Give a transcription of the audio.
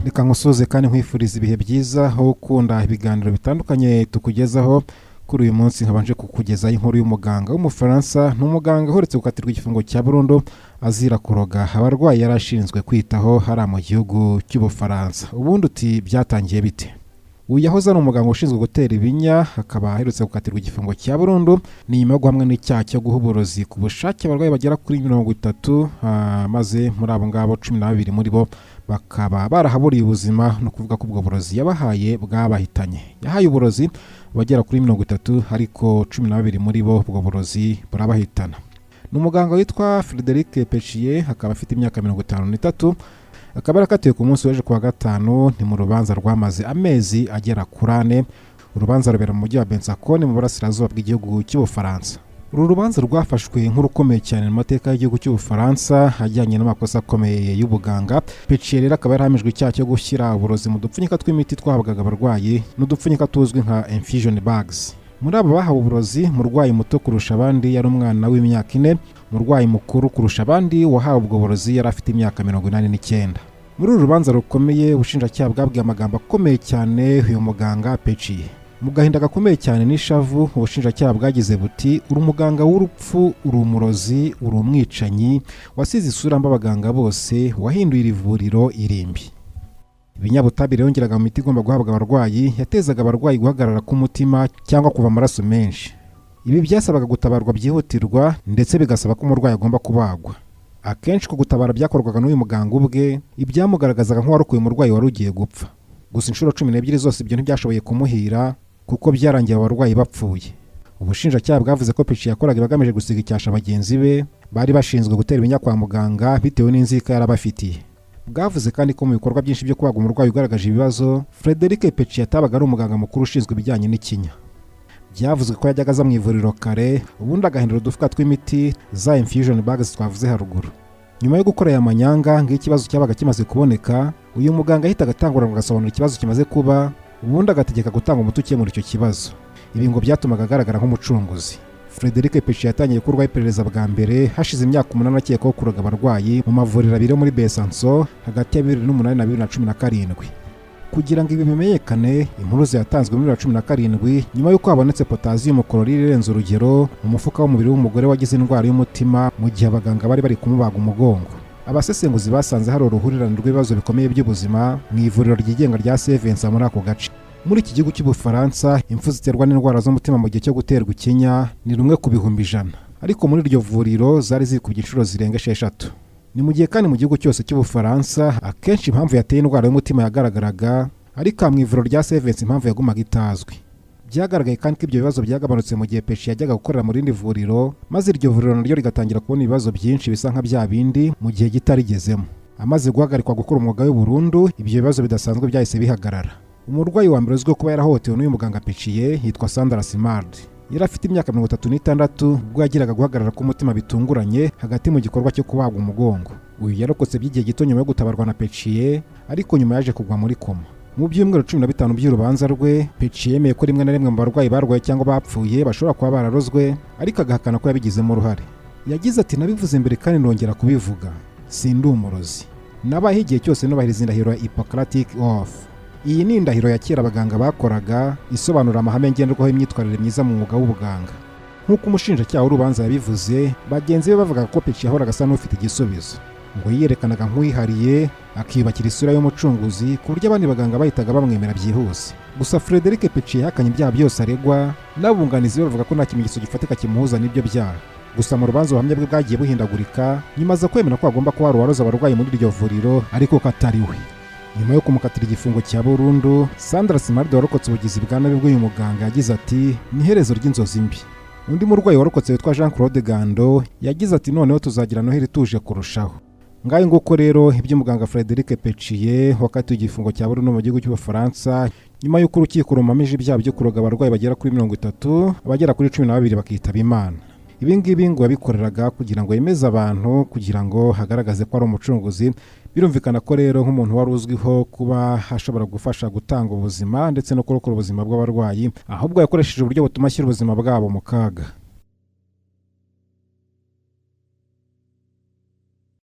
Reka nkusuhuze kandi nkwifuriza ibihe byiza, aho ukunda ibiganiro bitandukanye tukugezaho. Kuri uyu munsi nkabanje kukugezaho inkuru y'umuganga w'Umufaransa. Ni umuganga uherutse gukatirwa igifungo cya burundu azira kuroga abarwayi yari ashinzwe kwitaho hariya mu gihugu cy'Ubufaransa. Ubundi uti byatangiye bite? Uyu yahoze ari umuganga ushinzwe gutera ibinya, akaba aherutse gukatirwa igifungo cya burundu. Ni nyuma yo guhamwa n'icyaha cyo guha uburozi ku bushake abarwayi bagera kuri 30, maze muri abo ngabo 12 muri bo bakaba barahaburiye ubuzima. Ni ukuvuga ko ubwo burozi yabahaye bwabahitanye. Yahaye uburozi abagera kuri 30, ariko 12 muri bo ubwo burozi burabahitana. Ni umuganga witwa Frederic Péchier, akaba afite imyaka 53, akaba yarakatiwe ku munsi w'ejo kuwa gatanu. Ni mu rubanza rwamaze amezi agera kuri 4. Urubanza rubera mu mujyi wa Besançon mu burasirazuba bw'igihugu cy'Ubufaransa. Uru rubanza rwafashwe nk'urukomeye cyane mu mateka y'igihugu cy'Ubufaransa ajyanye n'amakosa akomeye y'ubuganga. Péchier rero akaba yarahamijwe icyaha cyo gushyira uburozi mu dupfunyika tw'imiti twahabwaga abarwayi, n'udupfunyika tuzwi nka infusion bags. Muri abo bahawe uburozi, umurwayi muto kurusha abandi yari umwana w'imyaka 4. Umurwayi mukuru kurusha abandi wahawe ubwo burozi yari afite imyaka 89. Muri uru rubanza rukomeye, ubushinjacyaha bwabwiye amagambo akomeye cyane uyu muganga Péchier. Mu gahinda gakomeye cyane n'ishavu, ubushinjacyaha bwagize buti: "Uri umuganga w'urupfu, uri umurozi, uri umwicanyi, wasize isura mbi abaganga bose, wahinduye iri vuriro irimbi." Ibinyabutabire yongeraga mu miti igomba guhabwa abarwayi yatezaga abarwayi guhagarara k'umutima cyangwa kuva amaraso menshi. Ibi byasabaga gutabarwa byihutirwa, ndetse bigasaba ko umurwayi agomba kubagwa. Akenshi ku gutabara byakorwaga n'uyu muganga ubwe, ibyamugaragazaga nk'uwarokoye umurwayi wari ugiye gupfa. Gusa inshuro 12 zose ibyo ntibyashoboye kumuhira, kuko byarangiye abo barwayi bapfuye. Ubushinjacyaha bwavuze ko Péchier yakoraga agamije gusiga icyasha bagenzi be bari bashinzwe gutera ibinya kwa muganga, bitewe n'inzika yarabafitiye. Bwavuze kandi ko mu bikorwa byinshi byo kubaga umurwayi ugaragaje ibibazo, Frederic Péchier yatabaga ari umuganga mukuru ushinzwe ibijyanye n'ikinya. Byavuzwe ko yajyaga aza mu ivuriro kare, ubundi agahindura udufuka tw'imiti, za infusion bags twavuze haruguru. Nyuma yo gukora aya manyanga, ngo ikibazo cyabaga kimaze kuboneka, uyu muganga ahitaga atangurana agasobanura ikibazo kimaze kuba, ubundi agategeka gutanga umuti ukemura icyo kibazo. Ibi ngo byatumaga agaragara nk'umucunguzi. Frederic Péchier yatangiye gukorwaho iperereza bwa mbere hashize imyaka 8 akekwaho kuroga abarwayi mu mavuriro abiri yo muri Besançon hagati ya 2008 na 2017. Kugira ngo ibi bimenyekane, impuruza yatanzwe muri 2017 nyuma y'uko habonetse potassium chloride irenze urugero mu mufuka w'umubiri w'umugore wagize indwara y'umutima mu gihe abaganga bari bari kumubaga umugongo. Abasesenguzi basanze hari uruhurirane rw'ibibazo bikomeye by'ubuzima mu ivuriro ryigenga rya Sevensa muri ako gace. Muri iki gihugu cy'Ubufaransa, impfu ziterwa n'indwara z'umutima mu gihe cyo guterwa ikinya ni rumwe ku 100,000, ariko muri iryo vuriro zari zikubye inshuro zirenga 6. Ni mu gihe kandi mu gihugu cyose cy'Ubufaransa akenshi impamvu yateye indwara y'umutima yagaragaraga, ariko mu ivuriro rya Sevensi impamvu yagumaga itazwi. Byagaragaye kandi ko ibyo bibazo byagabanutse mu gihe Péchier yajyaga gukorera mu rindi vuriro, maze iryo vuriro naryo rigatangira kubona ibibazo byinshi bisa nka bya bindi mu gihe gito arigezemo. Amaze guhagarikwa gukora umwuga we burundu, ibyo bibazo bidasanzwe byahise bihagarara. Umurwayi wa mbere uzwiho kuba yarahohotewe n'uyu muganga Péchier yitwa Sandra Simard. Yari afite imyaka 36 ubwo yagiraga guhagarara k'umutima bitunguranye hagati mu gikorwa cyo kubaga umugongo. Uyu yarokotse by'igihe gito nyuma yo gutabarwa na Péchier, ariko nyuma yaje kugwa muri koma. Mu byumweru 15 by'urubanza rwe, Péchier yemeye ko rimwe na rimwe mu barwayi barwaye cyangwa bapfuye bashobora kuba bararozwe, ariko agahakana ko yabigizemo uruhare. Yagize ati: "Nabivuze mbere kandi nongera kubivuga, sindi umurozi. Nabayeho igihe cyose nubahiriza indahiro ya Hippocratic Oath." Iyi ni indahiro ya kera abaganga bakoraga, isobanura amahame ngenderwaho y'imyitwarire myiza mu mwuga w'ubuganga. Nk'uko umushinjacyaha w'urubanza yabivuze, bagenzi be bavugaga ko Péchier yahoraga asa n'ufite igisubizo. Ngo yiyerekanaga nk'uwihariye, akiyubakira isura y'umucunguzi, ku buryo abandi baganga bahitaga bamwemera byihuse. Gusa Frederic Péchier yahakanye ibyaha byose aregwa, n'abunganizi be bavuga ko nta kimenyetso gifatika kimuhuza n'ibyo byaha. Gusa mu rubanza ubuhamya bwe bwagiye buhindagurika, nyuma aza kwemera ko hagomba kuba hari uwaroze abarwayi muri iryo vuriro, ariko ko atari we. Nyuma yo kumukatira igifungo cya burundu, Sandra Simard warokotse ubugizi bwa nabi bw'uyu muganga yagize ati: "Ni iherezo ry'inzozi mbi." Undi murwayi warokotse witwa Jean Claude Gando yagize ati: "Noneho tuzagira Noheli ituje kurushaho." Ngayo nguko rero iby'umuganga Frederic Péchier wakatiwe igifungo cya burundu mu gihugu cy'Ubufaransa, nyuma y'uko urukiko rumuhamije ibyaha byo kuroga abarwayi bagera kuri 30, abagera kuri 12 bakitaba Imana. Ibi ngibi ngo yabikoreraga kugira ngo yemeze abantu, kugira ngo hagaragaze ko ari umucunguzi. Birumvikana ko rero nk'umuntu wari uzwiho kuba ashobora gufasha gutanga ubuzima ndetse no kurokora ubuzima bw'abarwayi, ahubwo yakoresheje uburyo butuma ashyira ubuzima bwabo mu kaga.